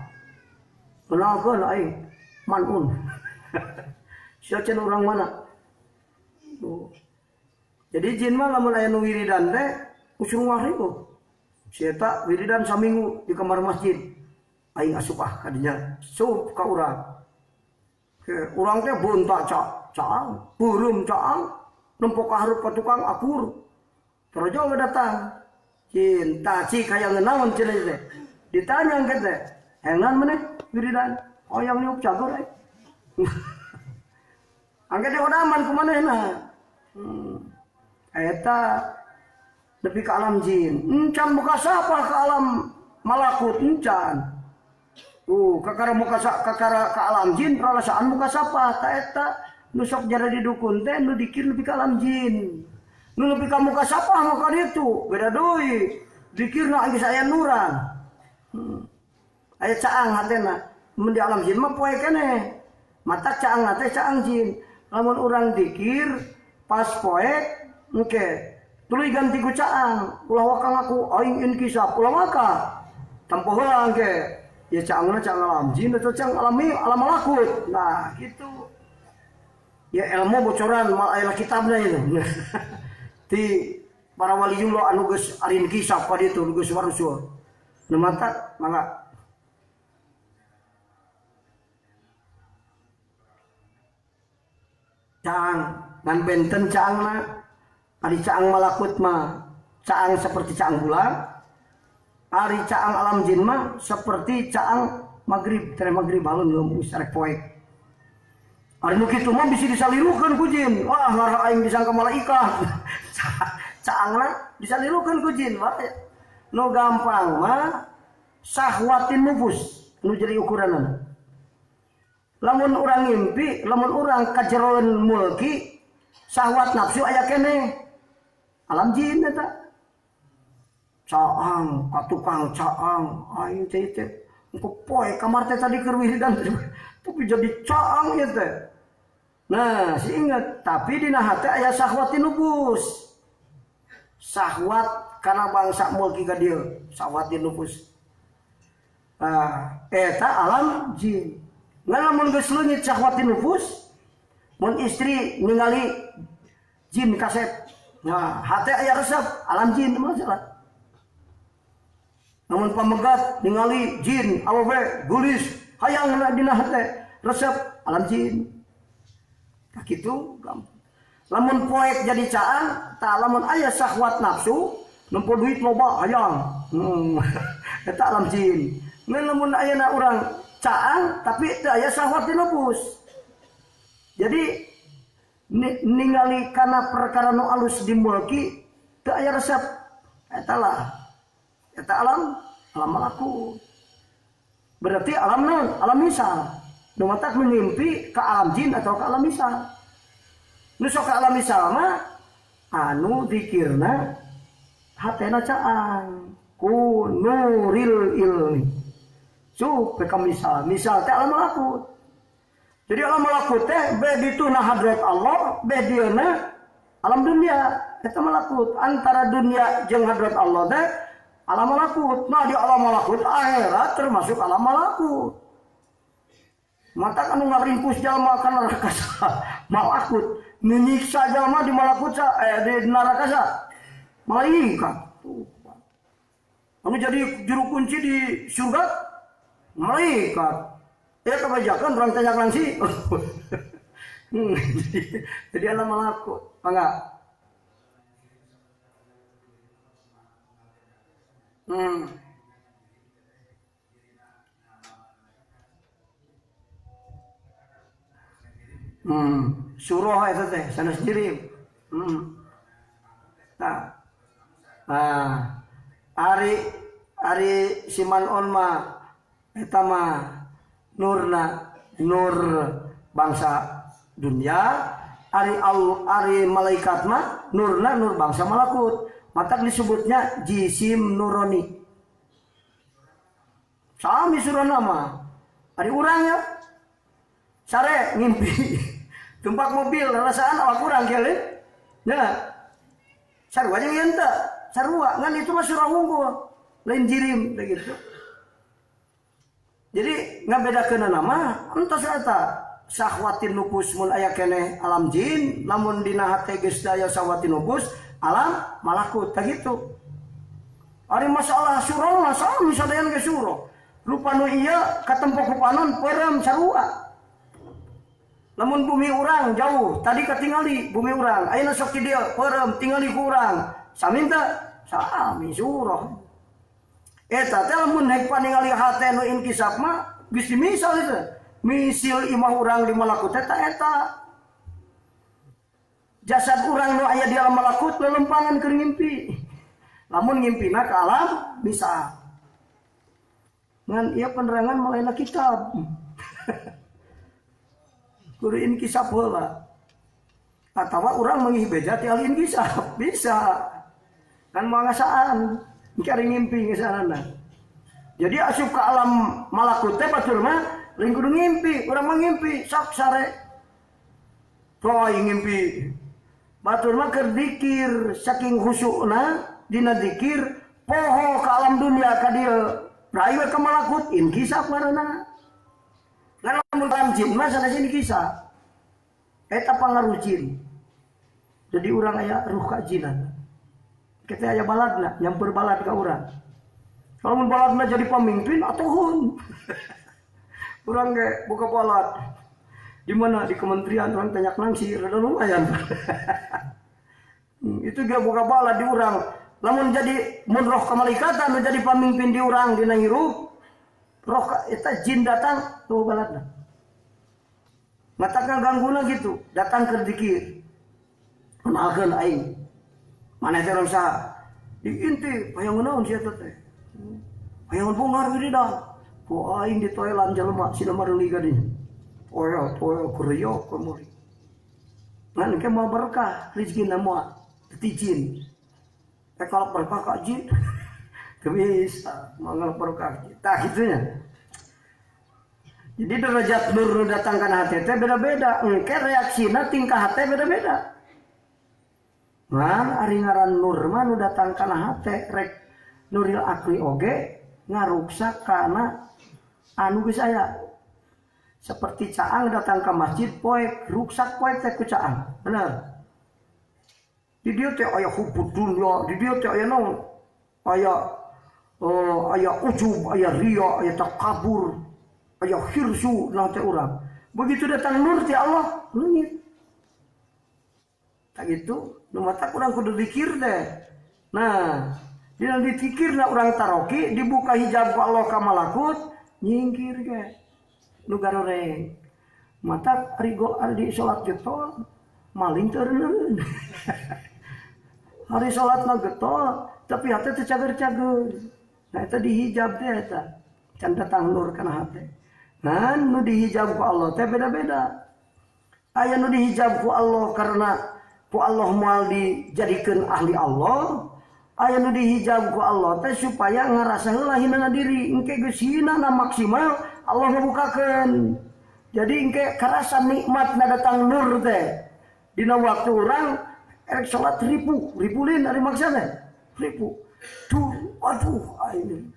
Kenalkeun aing manun. Sia cenah urang mana? Tuh. Jadi jin mah lamun aya nu wiridan teh usung wariuh. Si eta wiridan saminggu di kamar masjid. Aing asup ah kadinya. Sup ka urang. Ke urang teh beunta caang, beureum caang, nempo ka hareup ka tukang akur. Terus we datang. Cinta cik hayang naon cenah teh. Ditanya engke teh, "Hengan maneh wiridan?" Hoyong niup cagur euy. Angke teh odaman ku manehna. Eta nepi ka alam jin. Encan muka sapa ka alam malakut encan. Kakara muka kakara ka alam jin perasaan muka sapa ta eta nu sok jara di dukun teh nu dikir nepi ka alam jin. Nu nepi ka muka sapa mah ka ditu beda deui. Dikirna geus aya nurang. Aya caang hatena. Mun di alam jin mah poe keneh. Mata caang teh caang jin. Lamun urang dikir pas poek engke tuluy ganti ku caang. Ulah waka ngaku aing inkisaf, ulah waka. Tempo heula engke. Ya caangna caang alam jin atau caang alami alam malakut. Nah, gitu. Ya ilmu bocoran mal aya kitabna itu. Ti para waliullah anu geus arin kisah ka ditu geus warusul. Nu mata mangga. Caang ngan benten caangna. Ari caang malakut mah caang seperti caang bulan. Ari caang alam jin mah seperti caang magrib, tere magrib halun geus arek poek. Ari nu kitu mah bisi disalirukeun ku jin. Wah, ngarah aing disangka malaikat. Caangna disalirukeun ku jin. Wah, nu gampang mah sahwatin nufus nu jadi ukuranna. Lamun urang ngimpi, lamun urang kajeroan mulki, sahwat nafsu aya keneh. Alam jin eta. Caang ka tukang caang aing teh teh engko poe kamar teh tadi keur wiridan tapi jadi caang ieu teh. Nah, si inget, tapi dina hate aya syahwatin nufus. Syahwat kana bangsa mulki ka dieu, syahwatin nufus. Nah, eta alam jin. Ngan lamun geus leungit syahwatin nufus, mun istri ningali jin kasep. Nah, hate aya resep alam jin masalah. Namun pamegat ningali jin awewe gulis hayang dina hate resep alam jin. Tah kitu gampang. Lamun poek jadi caang, tah lamun aya syahwat nafsu, nempo duit loba hayang. Eta alam jin. Ngan lamun ayana urang caang tapi teu aya syahwat di nufus. Jadi ningali kana perkara nu alus di mulki teu aya resep. Eta lah. Eta alam alam malakut. Berarti alam naon? Alam misal. Nu matak mimpi ke alam jin atau ke alam misal. Nu sok ke alam misal mah anu dikirna hatena caang ku nuril ilmi. Cuk ke misal, misal teh alam malakut. Jadi alam malakut teh be dituna hadrat Allah, be dieuna alam dunia. Eta malakut antara dunia jeung hadrat Allah teh alam malakut. Nah di alam malakut akhirat termasuk alam malakut. Mata anu ngaringkus jalma ka neraka malakut, nyiksa jalma di malakut di neraka sa malaikat. Anu jadi juru kunci di surga malaikat. Ya kebajakan orang tanya langsi. Jadi alam malakut, enggak? Surah eta teh sanes jirim. Nah. Nah, ari siman on mah eta mah nurna nur bangsa dunia, ari malaikat mah nurna nur bangsa malakut. Matak disebutnya jisim nuroni. Sami surah mah. Ari urang ya. Sare ngimpi tumpak mobil rasaan awak urang kieu. Nah. Sarua jeung ieu teh, sarua ngan itu mah surah unggul, lain jirim teh gitu. Jadi ngabedakeun mah entos eta syahwatin nufus mun aya keneh alam jin, lamun dina hate geus aya syahwatin nufus alam malakut teh gitu. Ari masalah surah mah sami sadayana ge surah. Rupa nu ieu katempok rupanon peureum sarua. Lamun bumi urang jauh, tadi katingali bumi urang, ayeuna sok di dieu peureum tingali ku urang. Sami teu? Sami surah. Eta teh lamun haek paningali hate nu inkisaf mah geus dimisal itu. Misil imah urang di malakut eta eta. Jasad urang nu aya di alam malakut lelempangan keur ngimpi. Lamun ngimpina ka alam bisa. Ngan ieu penerangan malaina kitab. Kudu inkisaf heula. Atawa urang mangih beja ti ahli inkisaf, bisa. Kan moal ngasaan, engke ari ngimpi ngesanana. Jadi asup ka alam malakut teh batur mah lain kudu ngimpi, urang mah ngimpi sok sare. Poe ngimpi. Batur mah keur dikir saking khusukna dina dikir poho ka alam dunia ka dieu. Rayu ka malakut inkisaf ngaranna. Lamun alam jin mah sanes inkisaf. Eta pangaruh jin. Jadi urang aya ruh kajinan. Kita aya baladna, nyamper balad ka urang. Kalau mun baladna jadi pemimpin atuhun. Urang ge buka balad. Di mana di kementerian orang tanya nangsi rada lumayan. Itu dia buka balad di urang. Lamun jadi mun roh kemalaikatan nu jadi pemimpin di urang dina hirup, roh eta jin datang tuh baladna. Matakna gangguna gitu, datang keur dikir. Kenalkeun aing. Maneh teh urang saha? Diintip, hayang naon sia teh? Hayang bungar wiridan. Ku aing di toilan jelema sina mareuli ka dinya. Toel toel kureuyok kamari. Ngan engke moal berkah rezekina moal teu jin. Kalau berkah ka jin. Teu bisa moal barokah tah kitu nya. Jadi derajat nur nu datang kana hate teh beda-beda, engke reaksina tingkah hate beda-beda. Ngan ari ngaran nur mah nu datang kana hate rek nuril akli oge ngaruksak kana anu geus aya. Seperti caang datang ke masjid poek, ruksak poek teh ku caang. Bener. Di dieu teh aya hubud dunya, di dieu teh aya naon? Aya aya ujub, aya riya, aya takabur, aya hirsu nah teh urang. Begitu datang nur ti Allah, leungit. Tak gitu, nu matak urang kudu dikir teh. Nah, dina dikirna urang taroki dibuka hijab ku Allah ka malakut, nyingkir ge. Nu garoreng. Matak rigo di salat getol, maling teu reuneureun. Hari salatna getol, tapi hate teu cager-cager. Nah eta dihijab teh eta. Can datang nur kana hate. Nah, nu dihijab ku Allah teh beda-beda. Aya nu dihijab ku Allah karena ku Allah moal dijadikeun ahli Allah. Aya nu dihijab ku Allah teh supaya ngarasa heula hinana diri. Engke geus hinana maksimal Allah ngabukakeun. Jadi engke karasa nikmatna datang nur teh. Dina waktu urang erek salat ripu, ripulin ari maksa teh. Ripu. Duh, aduh aing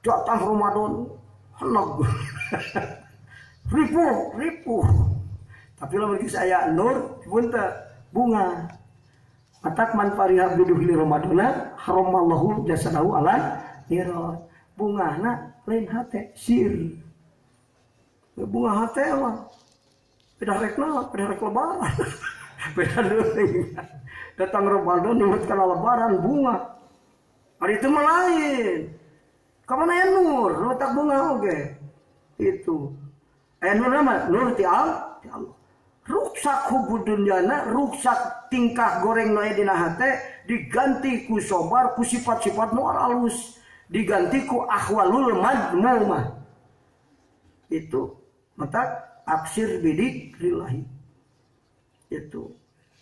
datang Ramadan heneg. Ripu, ripu. Tapi lamun geus aya nur pun teh bunga. Matak man fariha biduhli Ramadana haramallahu jasadahu ala nirot. Bungahna lain hate sir. Bunga hate mah beda rek naon, beda rek lebaran. Beda deui. Datang Ramadan ingat kana lebaran bunga. Ari itu mah lain. Ka mana aya nur, nu tak bunga oge. Itu. Aya nur mah nur ti Allah. Ruksak hubud dunyana, ruksak tingkah goreng nu aya dina hate diganti ku sobar, ku sifat-sifat nu alus, diganti ku ahwalul madmumah. Itu matak aksir bidzikrillah. Itu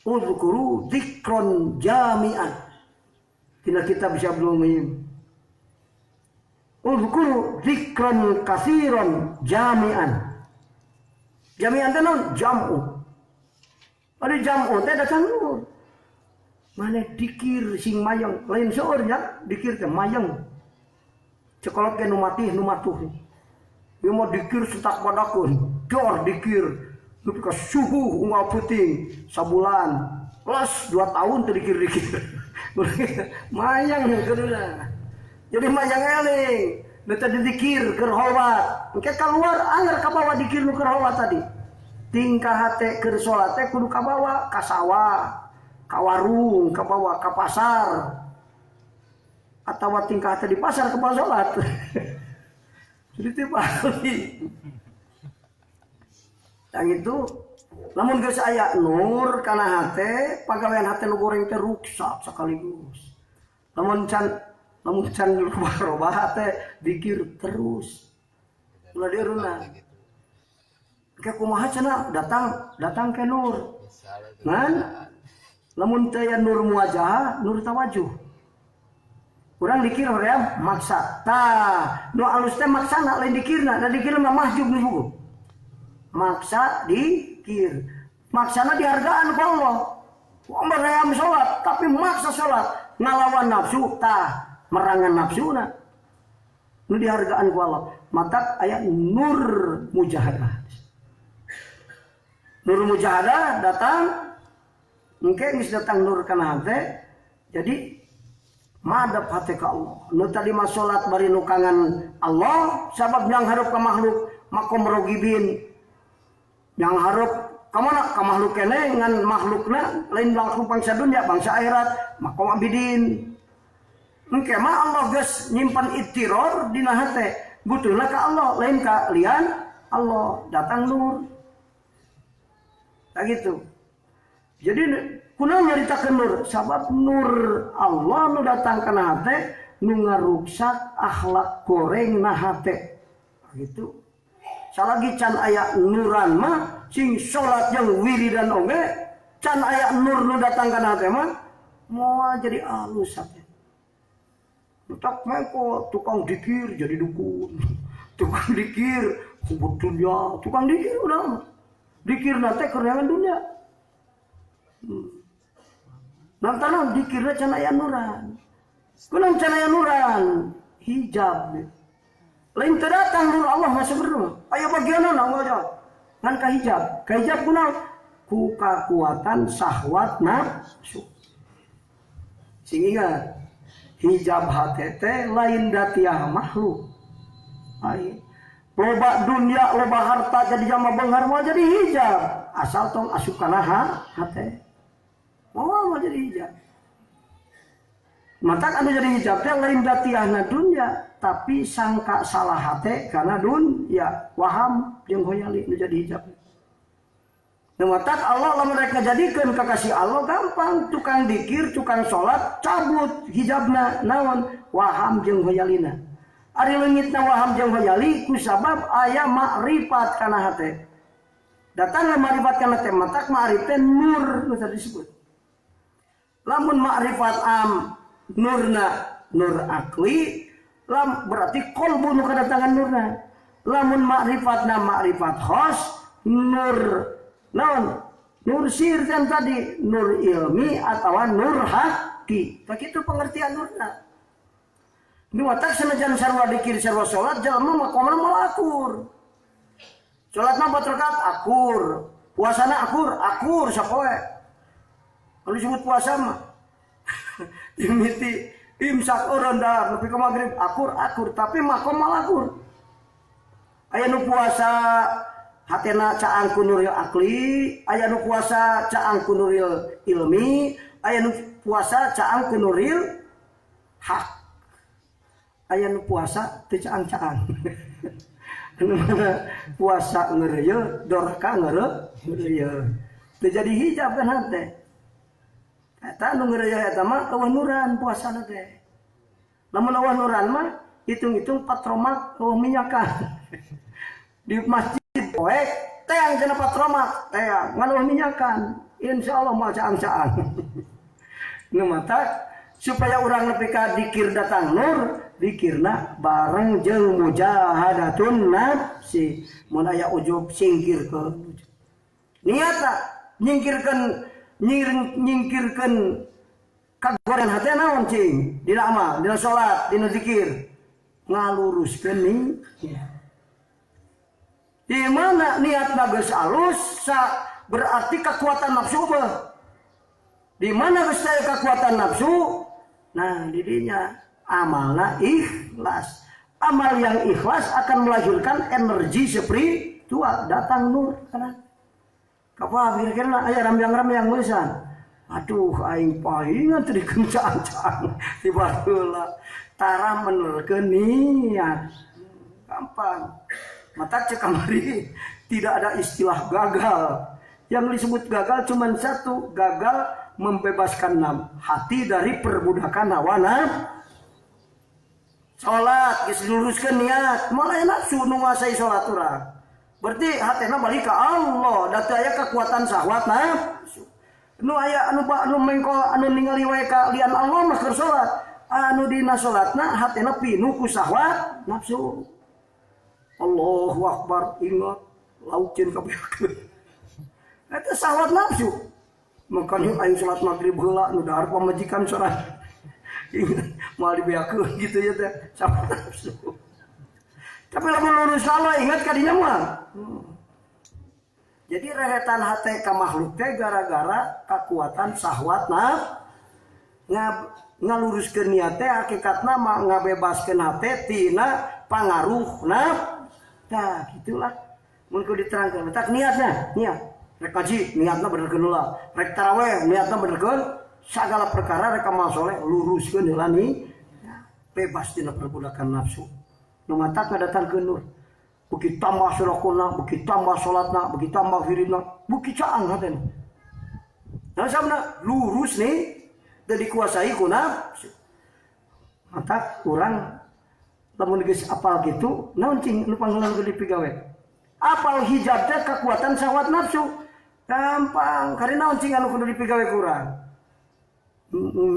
uzkuru dzikron jami'an. Tina kitab Syabdul Muhim. Uzkuru dzikron katsiran jami'an. Jami'an teh naon? Jam'u. Ari jam'u teh datang nur. Maneh dikir sing mayang, lain seueur nya, dikir teh mayang. Cekolot ge nu matih nu matuh. Ieu mah dikir setak padakeun, dor dikir nepi ka subuh unggal peuting sabulan. Plus 2 tahun teu dikir-dikir. Mayang kuduna. Jadi mayang eling. Nu tadi dikir keur holwat. Engke kaluar anger kabawa dikir nu keur holwat tadi. Tingkah hate keur salat teh kudu kabawa ka sawah, ka warung, kabawa ka pasar. Atawa tingkah hate di pasar ka salat. Jadi teu bali. Yang itu lamun geus aya nur kana hate, pagawean hate nu goreng teh ruksak sekaligus. Lamun can rubah-rubah hate dikir terus. Ulah dieurna. Ke kumaha cenah datang ke nur. Ngan lamun teh aya nur muwajahah, nur tawajuh. Urang dikir hoream maksa. Tah, nu alus teh maksana lain dikirna, da dikir mah mahjub nu buku. Maksa dikir. Maksana dihargaan ku Allah. Hoream salat tapi maksa salat ngalawan nafsu tah, merangan nafsuna. Nu dihargaan ku Allah. Matak aya nur mujahadah. Nur mujahadah datang engke geus datang nur kana hate, jadi madep hate ka Allah. Nu tadi mah salat bari nu kangen Allah, sabab yang hareup ka makhluk makom rogibin. Yang hareup ka mana ka makhluk keneh ngan makhlukna lain makhluk bangsa dunia, bangsa akhirat, makom abidin. Engke mah Allah geus nyimpan ittiror dina hate, butuhna ka Allah lain ka lian Allah, datang nur. Tak gitu. Jadi kunaon nyaritakeun nur? Sabab nur Allah nu datang kana hate nu ngaruksak akhlak goreng na hate. Gitu. Salagi can aya nuran mah sing salat jeung wiridan oge can aya nur nu datang kana hate mah moal jadi alus hate. Tak mengko tukang dikir jadi dukun. Tukang dikir kubur dunia, tukang dikir udah. Dikir nate keur dunia. Lantaran dikirna can aya nuran. Kunaon can aya nuran? Hijab. Lain teu datang nur Allah mah sebenarnya. Aya bagianna Allah jawab. Ngan ka hijab. Ka hijab kunaon? Ku kakuatan syahwat nafsu. Sing ingat, hijab hate teh lain datiah makhluk. Lain. Loba dunia, loba harta jadi jama beunghar moal jadi hijab. Asal tong asup kana hate. Moal jadi hijab. Matak anu jadi hijab teh lain datiahna dunia, tapi sangka salah hate karena dunia, waham jeung hoyali nu jadi hijab. Nu matak Allah lamun rek ngajadikeun kakasih Allah gampang, tukang dikir, tukang salat cabut hijabna naon waham jeung hoyalina. Ari leungitna waham jeung hoyali kusabab aya makrifat kana hate. Datangna makrifat kana hate, matak makrif teh nur nu tadi disebut. Lamun makrifat am nurna nur akli, lam berarti kolbu nu kedatangan nurna. Lamun makrifatna makrifat khos nur naon nur sir kan tadi nur ilmi atau nur haki. Begitu pengertian nurna. Nu watak sanajan sarua dikir sarua salat jalma maqamna moal akur. Salatna 4 rakaat akur, puasana akur, akur sapoe. Kalau disebut puasa mah dimiti imsak eureun dahar nepi ka magrib akur akur tapi makom moal akur. Aya nu puasa hatena caang ku nuril akli, aya nu puasa caang ku nuril ilmi, aya nu puasa caang ku nuril hak. Aya nu puasa teu caang-caang. Anu mana puasa ngeureuyeuh, doraka ngeureuyeuh. Teu jadi hijab kan hate. Eta nu ngeureuyeuh eta mah eueuh nuran puasana teh. Lamun eueuh nuran mah hitung-hitung patromak eueuh minyakan. Di masjid poek teang cenah patromak, teang ngan eueuh minyakan. Insyaallah moal caang-caang. Nu matak supaya urang nepi ka dikir datang nur, dikirna bareng jeung mujahadatun nafsi. Mun aya ujub singkirkeun. Niatna nyingkirkeun nyingkirkeun kagorengan hate naon cing dina amal, dina salat, dina zikir, ngaluruskeun niat. Di mana niatna geus alus berarti kekuatan nafsu beuh. Di mana geus aya kekuatan nafsu, nah didinya amalna ikhlas. Amal yang ikhlas akan melahirkan energi spiritual, datang nur kana. Kapah kira-kira aya rambyang-rambyang nulisan. Aduh aing pahingan teu dikencang-cang. Tiba heula tara menerkeun niat. Gampang. Mata cek kamari tidak ada istilah gagal. Yang disebut gagal cuma satu, gagal membebaskan hati dari perbudakan hawa nafsu. Salat geus diluruskeun niat, moal aya nafsu nu nguasai salat urang. Berarti hatena balik ka Allah, da teu aya kekuatan syahwat nafsu. Nu aya anu anu mengko anu ningali wae ka lian Allah mah keur salat. Anu dina salatna hatena pinuh ku syahwat nafsu. Allahu akbar, ingat lauk jeung kabeakeun. Eta syahwat nafsu. Makanya aing salat maghrib heula nu dahar pamajikan sorang. Ingat moal dibeakeun gitu ya teh syahwat nafsu. Tapi lamun lurus Allah ingat ka dinya mah. Jadi reretan hate ka makhluk teh gara-gara kekuatan syahwat ngaluruskeun niat teh hakikatna mah ngabebaskeun hate tina pangaruh nafsu. Nah, gitulah. Mun kudu diterangkeun, tak niatna, niat. Rek ngaji niatna benerkeun heula, rek taraweh niatna benerkeun, sagala perkara rek amal soleh luruskeun heula nih. Bebas tina perbudakan nafsu. Nu matak ngadatangkeun nur. Beuki tambah sedekahna, beuki tambah salatna, beuki tambah wiridna, beuki caang hatena. Nah, sabna lurus nih teu dikuasai ku nafsu. Matak urang lamun geus apal kitu, naon cing nu pangheula nu dipigawe? Apal hijab teh kekuatan syahwat nafsu. Gampang, karena naon cing anu kudu dipigawe ku urang?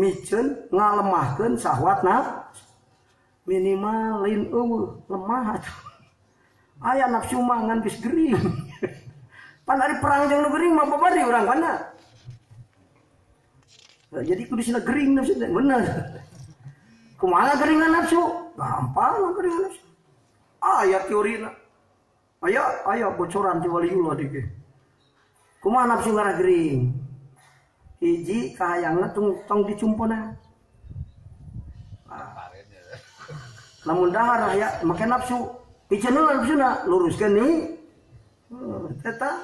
Miceun ngalemahkeun syahwat nafsu. Minimal lain eueuh, lemah atuh. Aya nafsu mah ngan geus gering. Pan ari perang jeung nu gering mah babari urang mana. Nah, jadi kudu sina gering nafsu teh bener. Kumaha geringan nafsu? Gampang geringan nafsu. Aya teorina. Aya aya bocoran ti waliullah dike. Kumaha nafsu ngarah gering? Hiji kahayangna tong dicumpona. Lamun dahar aya make nafsu. Piceun nafsuna luruskeun nih. Eta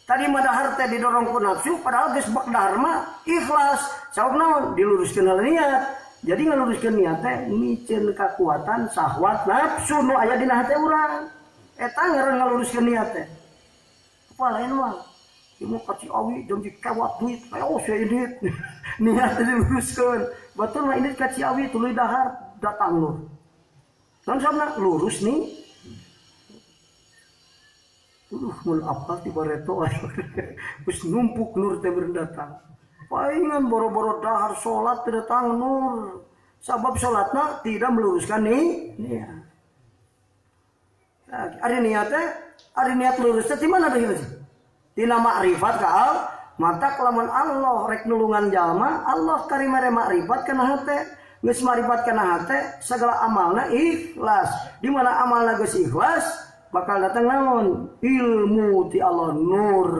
tadi mah dahar teh didorong ku nafsu padahal geus bak dahar mah ikhlas. Sabab naon? Diluruskeun heula niat. Jadi ngaluruskeun niat teh miceun kakuatan syahwat nafsu nu aya dina hate urang. Eta ngaran ngaluruskeun niat teh. Apa lain mah? Ieu mah ka Ciawi janji kewat duit, ayo sia indit. Niat teh diluruskeun. Batur mah indit ka Ciawi tuluy dahar datang lur. Naon sababna? Lurus nih. Mun apal ti bareto geus numpuk nur teh datang. Palingan boro-boro dahar salat teu datang nur. Sabab salatna tidak meluruskan nih niat. Nah, ari niat teh, ari niat lurus teh ti mana teh gitu? Tina makrifat ka al, mata lamun Allah rek nulungan jalma, Allah kari mere makrifat kana hate. Geus makrifat kana hate, sagala amalna ikhlas. Di mana amalna geus ikhlas, bakal datang naon? Ilmu ti Allah nur.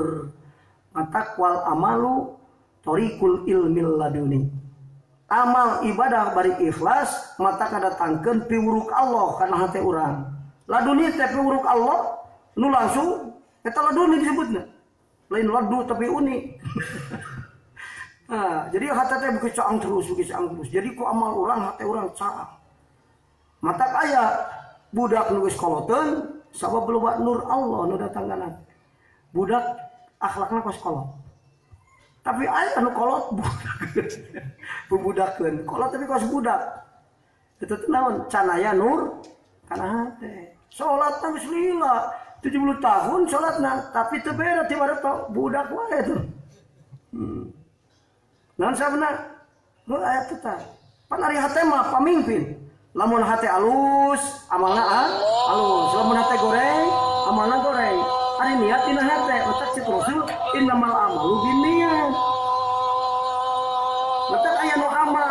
Matak wal amalu thariqul ilmil laduni. Amal ibadah bari ikhlas mata kadatangkeun piwuruk Allah kana hate urang. Laduni teh piwuruk Allah nu langsung eta laduni disebutna. Lain ladu tapi uni. Nah, jadi hate teh beuki caang terus, beuki caang terus. Jadi ku amal urang hate urang caang. Matak aya budak nu geus koloteun sabab loba nur Allah nu datang kana. Budak akhlakna kos kolot. Tapi aya anu kolot budak. Bubudakeun. Kolot tapi kos budak. Itu teh naon? Can aya nur kana hate. Salatna geus lila 70 tahun salatna tapi teu beda ti bareto budak wae tuh. Naon sababna? Nu aya teh tah. Pan ari hate mah pamimpin. Lamun hate alus, amalna alus. Lamun hate goreng, amalna goreng. Ari niat dina hate, otak cek Rasul innamal amalu binniyat. Matak aya nu amal